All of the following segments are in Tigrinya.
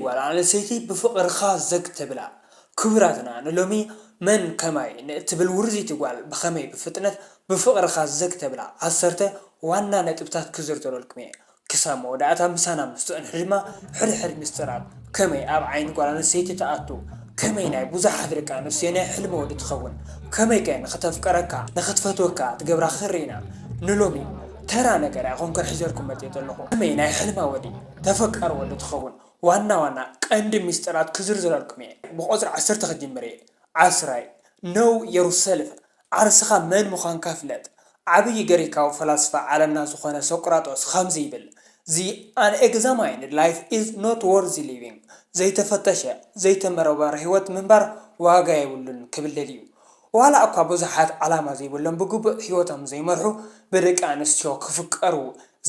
ጓል ኣንስተይቲ ብፍቕርኻ ዘግ ተብላ። ክቡራትና፣ ንሎሚ መን ከማይ ንእትብል ውርዚቲ ጓል ብኸመይ ብፍጥነት ብፍቕርኻ ዘግ ተብላ ዓሰርተ ዋና ነጥብታት ክዝርዝረልኩም እየ። ክሳብ መወዳእታ ምሳና ምስ ትጽንሑ ድማ ሕድሕድ ምስጢራት ከመይ ኣብ ዓይኒ ጓል ኣንስተይቲ ትኣቱ፣ ከመይ ናይ ብዙሓት ደቂ ኣንስትዮ ናይ ሕልሚ ወዲ ትኸውን፣ ከመይ ከ ንኽተፍቅረካ ንኽትፈትወካ ትገብራ ክርኢ ኢና። ንሎሚ ተራ ነገር ኣይኮንኩን ሒዘልኩም መጺኤ ዘለኹ። ከመይ ናይ ሕልማ ወዲ ተፈቃሪ ወዲ ትኸውን ዋና ዋና ቀንዲ ምስጢራት ክዝርዝረልኩም እየ። ብቆጽሪ ዓሰርተ ክጅምር እየ። ዓስራይ፣ know yourself፣ ዓርስኻ መን ምዃንካ ፍለጥ። ዓብዪ ግሪካዊ ፈላስፋ ዓለምና ዝኾነ ሶቅራጦስ ከምዚ ይብል፣ the unexamined life is not worth living፣ ዘይተፈተሸ ዘይተመርመረ ህይወት ምንባር ዋጋ የብሉን ክብል ደልዩ። ዋላ እኳ ብዙሓት ዓላማ ዘይብሎም ብግቡእ ህይወቶም ዘይመርሑ ብደቂ ኣንስትዮ ክፍቀሩ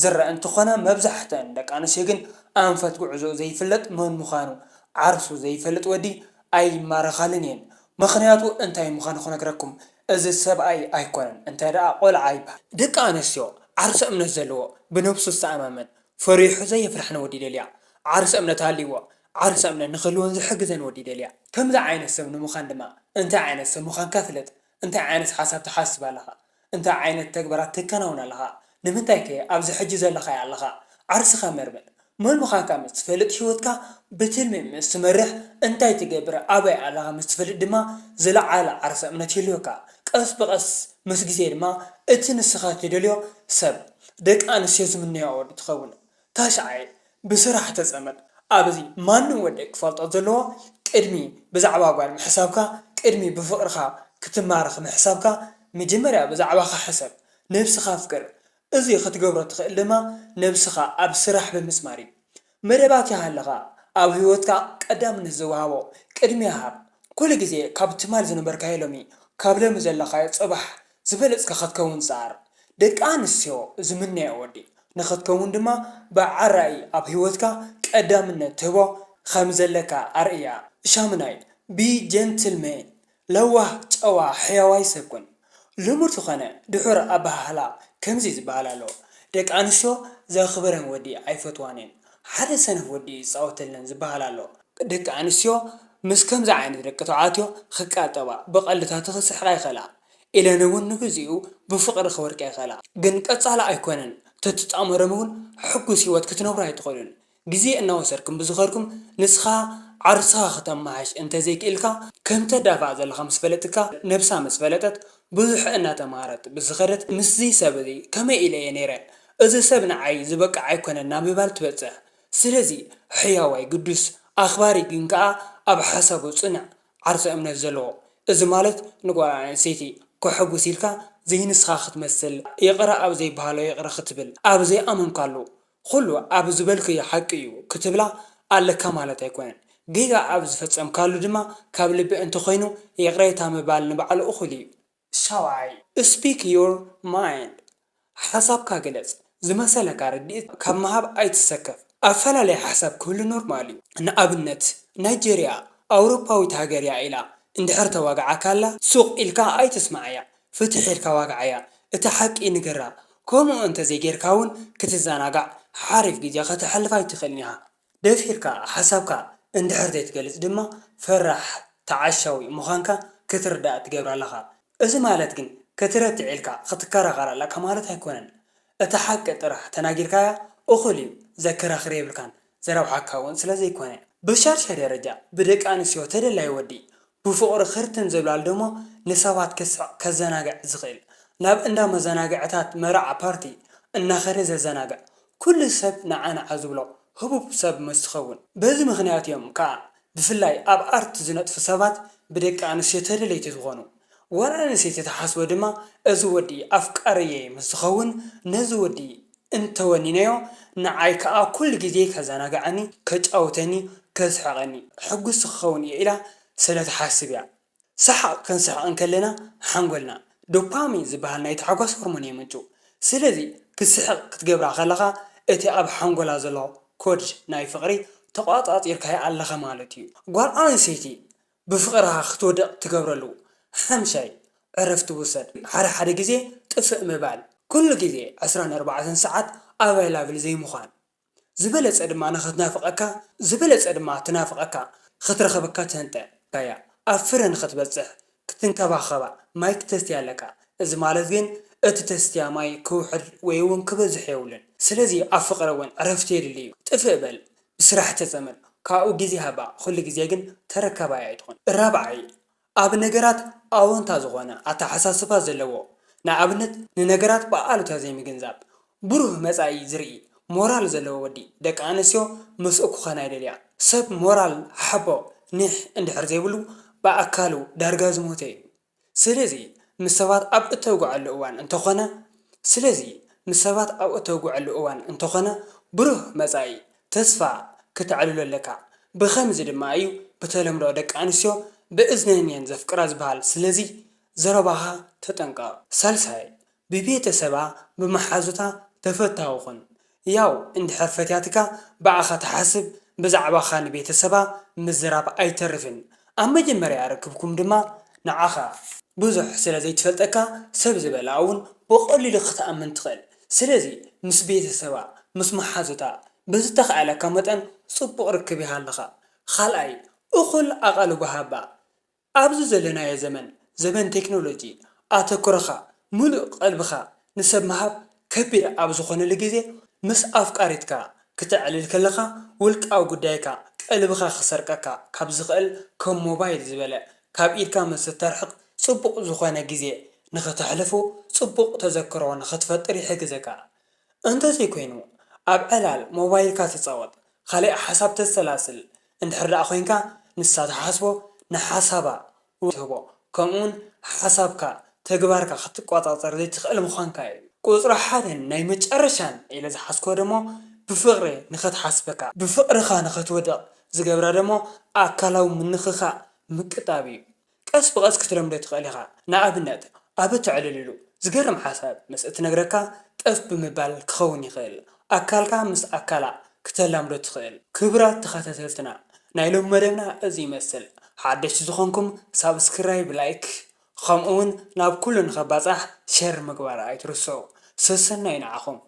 ዝረአ እንተኾነ፣ መብዛሕተን ደቂ ኣንስትዮ ግን ኣንፈት ጉዕዞ ዘይፍለጥ መን ምዃኑ ዓርሱ ዘይፈልጥ ወዲ ኣይማረኻልን እየን። ምኽንያቱ እንታይ ምዃኑ ክነግረኩም፣ እዚ ሰብኣይ ኣይኮነን፣ እንታይ ደኣ ቆልዓ ይበሃል። ደቂ ኣንስትዮ ዓርሰ እምነት ዘለዎ፣ ብነብሱ ዝተኣማመን፣ ፈሪሑ ዘየፍርሐን ወዲ ይደልያ። ዓርሰ እምነት ሃልይዎ፣ ዓርሰ እምነት ንኽህልወን ዝሕግዘን ወዲ ይደልያ። ከምዚ ዓይነት ሰብ ንምዃን ድማ እንታይ ዓይነት ሰብ ምዃንካ ፍለጥ። እንታይ ዓይነት ሓሳብ ትሓስብ ኣለኻ? እንታይ ዓይነት ተግባራት ተከናውን ኣለኻ? ንምንታይ ከ ኣብዚ ሕጂ ዘለኻዮ ኣለኻ? ዓርስኻ መርምር። መን ምዃንካ ምስ ትፈልጥ፣ ህይወትካ ብትልሚ ምስ ትመርሕ፣ እንታይ ትገብር፣ ኣበይ ኣለኻ ምስ ትፈልጥ ድማ ዝለዓለ ዓርሰ እምነት ይህልወካ። ቀስ ብቐስ ምስ ግዜ ድማ እቲ ንስኻ ትደልዮ ሰብ፣ ደቂ ኣንስትዮ ዝምነዮ ወዲ ትኸውን። ታሽዓይ፣ ብስራሕ ተጸመድ። ኣብዚ ማንም ወዲ ክፈልጦ ዘለዎ፣ ቅድሚ ብዛዕባ ጓል ምሕሳብካ፣ ቅድሚ ብፍቕርኻ ክትማረኽ ምሕሳብካ፣ መጀመርያ ብዛዕባኻ ሕሰብ። ነብስኻ ኣፍቅር። እዚ ክትገብሮ ትኽእል ድማ ነብስኻ ኣብ ስራሕ ብምስማር እዩ። መደባት ይሃልኻ፣ ኣብ ህይወትካ ቀዳምነት ዝወሃቦ ቅድሚያ ሃብ። ኩሉ ግዜ ካብ ትማል ዝነበርካዮ ሎሚ፣ ካብ ሎሚ ዘለኻዮ ጽባሕ ዝበለጽካ ክትከውን ጸዓር። ደቂ ኣንስትዮ ዝምነያ ወዲ ንኽትከውን ድማ ብዓራኢ ኣብ ህይወትካ ቀዳምነት ትህቦ ከም ዘለካ ኣርእያ። ሻምናይ፣ be gentleman፣ ለዋህ፣ ጨዋ፣ ሕያዋይ ሰብ ኩን። ልሙድ ዝኾነ ድሑር ኣበሃህላ ከምዚ ዝበሃል ኣሎ፣ ደቂ ኣንስትዮ ዘኽብረን ወዲ ኣይፈትዋን እየን፣ ሓደ ሰነፍ ወዲ ይጻወተለን ዝበሃል ኣሎ። ደቂ ኣንስትዮ ምስ ከምዚ ዓይነት ደቂ ተባዕትዮ ክቃጠባ፣ ብቐልድታት ክስሕቓ ይኽእላ፣ ኢለን እውን ንግዚኡ ብፍቕሪ ክወድቃ ይኽእላ። ግን ቀጻሊ ኣይኮነን፣ ተትጣመሮም እውን ሕጉስ ህይወት ክትነብሩ ኣይትኽእሉን። ግዜ እናወሰድኩም ብዝኸድኩም፣ ንስኻ ዓርስኻ ክተመሓሽ እንተዘይክኢልካ፣ ከም ተዳፋእ ዘለኻ ምስ ፈለጥካ፣ ነብሳ ምስ ፈለጠት፣ ብዙሕ እናተማሃረት ብዝኸደት፣ ምስዚ ሰብ እዚ ከመይ ኢለ እየ ነይረ? እዚ ሰብ ንዓይ ዝበቅዕ ኣይኮነን ናብ ምባል ትበጽሕ። ስለዚ ሕያዋይ፣ ግዱስ፣ ኣኽባሪ ግን ከኣ ኣብ ሓሳቡ ጽኑዕ፣ ዓርሰ እምነት ዘለዎ። እዚ ማለት ንጓል ኣንስተይቲ ከሐጉስ ኢልካ ዘይንስኻ ክትመስል፣ ይቕረ ኣብ ዘይበሃሎ ይቕረ ክትብል፣ ኣብ ዘይኣመንካሉ ኩሉ ኣብ ዝበልክዮ ሓቂ እዩ ክትብላ ኣለካ ማለት ኣይኮነን። ጌጋ ኣብ ዝፈጸምካሉ ድማ ካብ ልቢ እንተኾይኑ ይቕሬታ ምባል ንባዕሉ እኹል እዩ። ሻውዓይ፣ speak your mind፣ ሓሳብካ ግለጽ። ዝመሰለካ ርድኢት ካብ ምሃብ ኣይትሰከፍ። ኣፈላለየ ሓሳብ ክህሉ ኖርማል እዩ። ንኣብነት፣ ናይጀርያ ኣውሮፓዊት ሃገር እያ ኢላ እንድሕር ተዋግዓካ ኣላ፣ ሱቕ ኢልካ ኣይትስምዓያ፣ ፍትሕ ኢልካ ዋግዓያ፣ እቲ ሓቂ ንገራ። ከምኡ እንተዘይጌርካ እውን ክትዘናጋዕ ሓሪፍ ግዜ ከተሕልፍ ኣይትኽእልን ኢኻ። ደፊርካ ሓሳብካ እንድሕር ዘይትገልጽ ድማ ፈራሕ ተዓሻዊ ምዃንካ ክትርዳእ ትገብር ኣለኻ። እዚ ማለት ግን ክትረትዕ ኢልካ ክትከራኸር ኣለካ ማለት ኣይኮነን። እቲ ሓቂ ጥራሕ ተናጊርካያ እኹል እዩ፣ ዘከራኽር የብልካን፣ ዘረብሓካ እውን ስለ ዘይኮነ። ብሻድሻይ ደረጃ ብደቂ ኣንስትዮ ተደላይ ወዲ ብፍቕሪ ክርትም ዝብላሉ ደሞ ንሰባት ከስሕቕ ከዘናግዕ ዝኽእል፣ ናብ እንዳ መዘናግዕታት መርዓ ፓርቲ እናኸደ ዘዘናግዕ፣ ኩሉ ሰብ ንዓ ንዓ ዝብሎ ህቡብ ሰብ ምስ ትኸውን። በዚ ምኽንያት እዮም ከኣ ብፍላይ ኣብ ኣርት ዝነጥፉ ሰባት ብደቂ ኣንስትዮ ተደለይቲ ዝኾኑ። ጓል ኣንስተይቲ ትሓስቦ ድማ እዚ ወዲ ኣፍቃሪየይ ምስ ዝኸውን ነዚ ወዲ እንተወኒነዮ ንዓይ ከኣ ኩሉ ግዜ ከዘናግዓኒ፣ ከጫውተኒ፣ ከስሕቐኒ፣ ሕጉስቲ ክኸውን እየ ኢላ ስለ ትሓስብ እያ። ሰሓቕ ክንስሕቕ እንከለና ሓንጎልና ዶፓሚን ዝበሃል ናይ ታሕጓስ ሆርሞን የምንጩ። ስለዚ ክትስሕቕ ክትገብራ ከለኻ እቲ ኣብ ሓንጎላ ዘሎ ኮድ ናይ ፍቕሪ ተቋጻጺርካዮ ኣለኻ ማለት እዩ። ጓል ኣንስተይቲ ብፍቕርኻ ክትወድቕ ትገብረሉ ሓምሻይ ዕረፍቲ ውሰድ። ሓደ ሓደ ግዜ ጥፍእ ምባል፣ ኩሉ ግዜ ዕስራን ኣርባዕተን ሰዓት ኣቫይላብል ዘይምዃን። ዝበለጸ ድማ ንኽትናፍቐካ፣ ዝበለጸ ድማ ትናፍቐካ፣ ክትረኽበካ ትህንጠ እያ። ኣብ ፍረ ንኽትበጽሕ ክትንከባኸባ ማይ ክተስትያ ኣለካ። እዚ ማለት ግን እቲ ተስትያ ማይ ክውሕድ ወይ እውን ክበዝሕ የብሉን። ስለዚ ኣብ ፍቕሪ እውን ዕረፍቲ የድሊ እዩ። ጥፍእ በል፣ ብስራሕ ተጸመድ፣ ካብኡ ግዜ ሃባ፣ ኩሉ ግዜ ግን ተረካባይ ኣይትኹን። ራብዓይ፣ ኣብ ነገራት ኣወንታ ዝኾነ ኣተሓሳስባ ዘለዎ፣ ንኣብነት ንነገራት ብኣሉታ ዘይምግንዛብ፣ ብሩህ መጻኢ ዝርኢ ሞራል ዘለዎ ወዲ ደቂ ኣንስትዮ ምስኡ ክኾና ይደልያ። ሰብ ሞራል ሓቦ ኒሕ እንድሕር ዘይብሉ ብኣካሉ ዳርጋ ዝሞተ እዩ። ስለዚ ምስ ሰባት ኣብ እተውግዐሉ እዋን እንተኾነ ስለዚ ምስ ሰባት ኣብ እተውግዐሉ እዋን እንተኾነ ብሩህ መጻኢ ተስፋ ክተዕልሎ ኣለካ። ብኸምዚ ድማ እዩ ብተለምዶ ደቂ ኣንስትዮ ብእዝነን እየን ዘፍቅራ ዝበሃል። ስለዚ ዘረባኻ ተጠንቀቕ። ሳልሳይ፣ ብቤተሰባ ብመሓዙታ ተፈታዊ ኩን። ያው እንድሕር ፈትያትካ ብኣኻ ትሓስብ ብዛዕባኻ ንቤተሰባ ምዝራብ ኣይተርፍን። ኣብ መጀመርያ ርክብኩም ድማ ንዓኻ ብዙሕ ስለ ዘይትፈልጠካ ሰብ ዝበላ እውን ብቐሊሉ ክትኣምን ትኽእል። ስለዚ ምስ ቤተሰባ ምስ መሓዙታ ብዝተኻእለካ መጠን ጽቡቕ ርክብ ይሃልኻ። ካልኣይ፣ እኹል ኣቓልቦ ሃባ። ኣብዚ ዘለናዮ ዘመን፣ ዘመን ቴክኖሎጂ፣ ኣተኩሮኻ፣ ምሉእ ቀልብኻ ንሰብ ምሃብ ከቢድ ኣብ ዝኾነሉ ግዜ፣ ምስ ኣፍቃሪትካ ክተዕልል ከለኻ፣ ውልቃዊ ጉዳይካ ቀልብኻ ክሰርቀካ ካብ ዝኽእል ከም ሞባይል ዝበለ ካብ ኢድካ ምስ እተርሕቕ ጽቡቕ ዝኾነ ግዜ ንኽተሕልፉ ጽቡቕ ተዘክሮ ንኽትፈጥር ይሕግዘካ። እንተዘይኮይኑ ኣብ ዕላል ሞባይልካ ትጻወት፣ ካልእ ሓሳብ ተሰላስል እንድሕር ደኣ ኮይንካ ንሳ ትሓስቦ ንሓሳባ ትህቦ፣ ከምኡውን ሓሳብካ ተግባርካ ክትቆጻጸር ዘይትኽእል ምዃንካ እዩ። ቁጽሪ ሓደን ናይ መጨረሻን ኢለ ዝሓዝኮ ደሞ ብፍቕሪ ንኽትሓስበካ ብፍቕርኻ ንኽትወድቕ ዝገብራ ደሞ ኣካላዊ ምንኽኻእ ምቅጣብ እዩ። ቀስ ብቐስ ክትለምዶ ትኽእል ኢኻ። ንኣብነት ኣብ እተዕልልሉ ዝገርም ሓሳብ ምስ እትነግረካ ጠፍ ብምባል ክኸውን ይኽእል። ኣካልካ ምስ ኣካላ ክተላምዶ ትኽእል። ክቡራት ተኸታተልትና ናይ ሎም መደብና እዚ ይመስል። ሓደሽቲ ዝኾንኩም ሳብስክራይብ፣ ላይክ ከምኡ እውን ናብ ኩሉ ንኸባጻሕ ሸር ምግባር ኣይትርስዑ። ሰሰናዩ ንዓኹም።